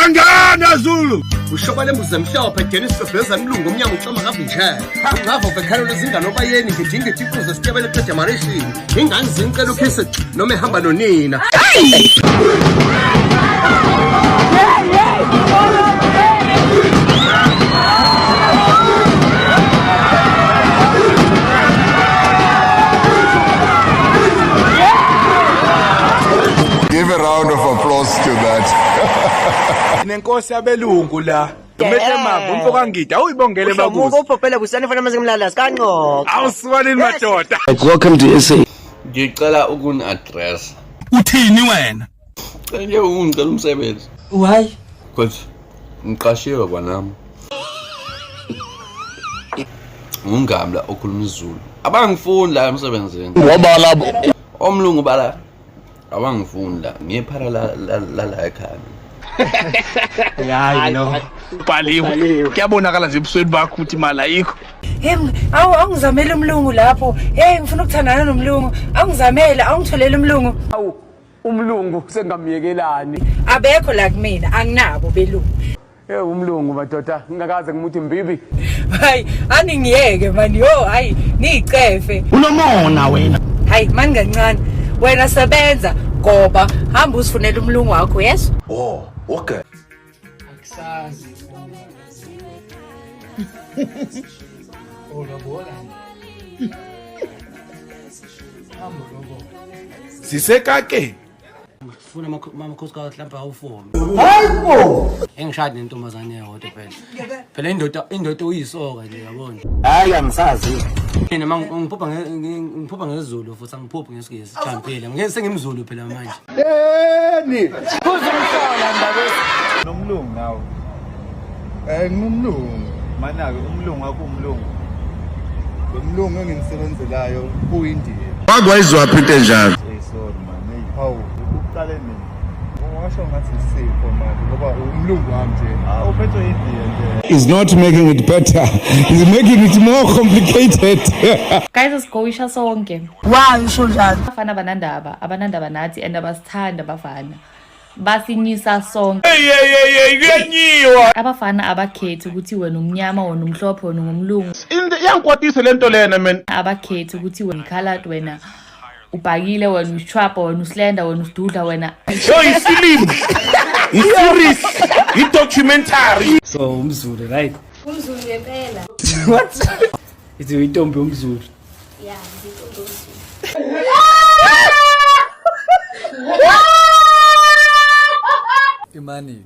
Uyangena Zulu. Ushoba lembuzi emhlophe Dennis Bhebheza mlungu omnyama uxama kavinjela. Ungava bekhalelo lezingane obayeni ngidinga itifuze sitebele qede marishini. Ingane zincela ukhise noma ehamba nonina. Give a round of applause to that. Nenkosi yabelungu la. Umehle mamba umfo kaNgidi awuyibongele Uhlomuka bakuze. uphophela busane fana mazimlala sikanqoqo. Awusukalini madoda. Welcome to SA. Ngicela ukuni-address. Uthini wena? Cela nje ungicela umsebenzi. Why? Because ngiqashiwe kwanami. Ngungamla okhuluma isiZulu. Abangifuni la emsebenzini. Ngoba labo Omlungu bala abangifuni la. Ngiyephara la la la la ekhaya. Hayi no. Ubhaliwe. Kuyabonakala nje ebusweni bakho ukuthi imali ayikho. Hey, awu awungizamele umlungu lapho. Hey, ngifuna ukuthandana nomlungu. Awungizamele, awungitholele umlungu. Awu, umlungu sengamyekelani. Abekho la kumina, anginabo belungu. Hey umlungu madoda, ngingakaze ngimuthi mbibi. Hayi, aningiyeke mani yo, hayi, niyicefe. Unomona wena. Hayi, mani kancane. Wena sebenza goba, hamba uzifunele umlungu wakho, yes? Oh, okay. Akusazi. Ulobola. Hamba ulobola. Sisekakeni. Ngifuna amakhosikazi mhlawumbe awu-four. Hayibo! Engishadi nentombazane eyodwa phela. Phela indoda indoda uyisoka nje yabona. Hayi angisazi. Mina ngiphupha ngiphupha ngesiZulu futhi angiphuphi ngesiNgisi. Jampile. Ngeke sengimZulu phela manje. Yeni. Nomlungu nawe. Eh ngumlungu. Mana-ke umlungu wakho umlungu. Lo mlungu engimsebenzelayo uyiNdiya. Wakwayizwaphi into enjalo? Hey sorry man. Hey hawu ukuqale nini? Ungasho ngathi isipho manje ngoba umlungu wami nje. Ah uphethwe yiNdiya nje. Is not making it better. He's making it more complicated. Guys, asigowisha sonke. Why usho njalo? Abafana abanandaba, abanandaba nathi and abasithanda abafana. Basinyisa sonke. Hey hey hey hey kuyanyiwa. Abafana abakhethi ukuthi wena umnyama, wena umhlophe, wena ungumlungu. Iyangikwatisa lento lena man. Abakhethi ukuthi wena colored, wena ubhakile, wena ushwapha, wena uslender, wena usidudla, wena Yo ifilimu. I-series, i-documentary. So umZulu, right? UmZulu ngempela. What? Ithi intombi yomZulu. Yeah, intombi yomZulu. Imani.